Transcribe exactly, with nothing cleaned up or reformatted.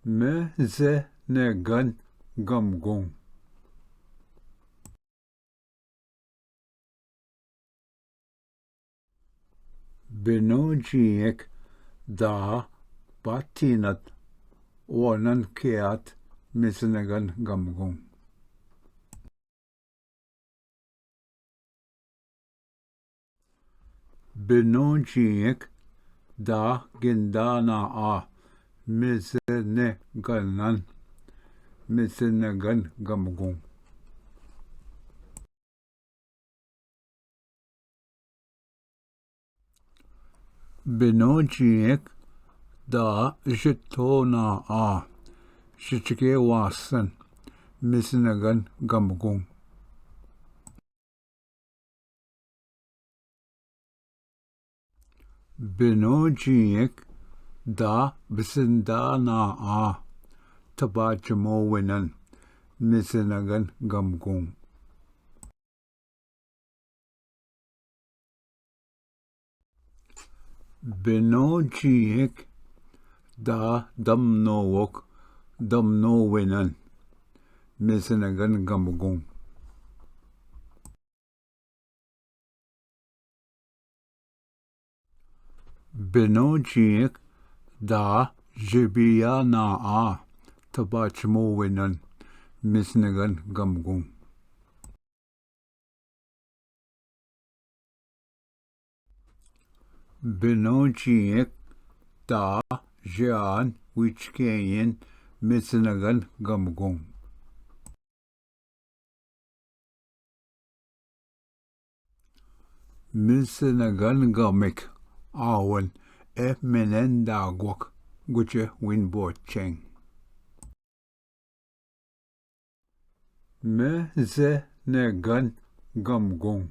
मैं जे ने गन गमगुंग। बिनो जीएक दा पातीनत ओनन केयात मिजनगन गमगुंग। बिनो जीएक दा गिंदा ना आ मिजने गनन मिजनगन गमगुंग। बिनो जीएक दा जितो ना आ जिचके वासन मिजनगन गमगुंग। बिनो जीएक दा बिसिंदा ना आ तबा जमो विनन मिजनगन गमगुंग। बिनो जीएक दा दमनो वोक दमनो विनन मिजनगन गमगुंग। बिनो जीएक दा जिबिया ना आ तबा जमो विनन मिजनगन गमगुंग। बिनो जीएक दा ज्यान विचकेयन मिजनगन गमगुंग। मिजनगन गमिक आवन ए मिनन दागवक गुचे विन बोचेंग। मैं जे ने गन गमगुंग।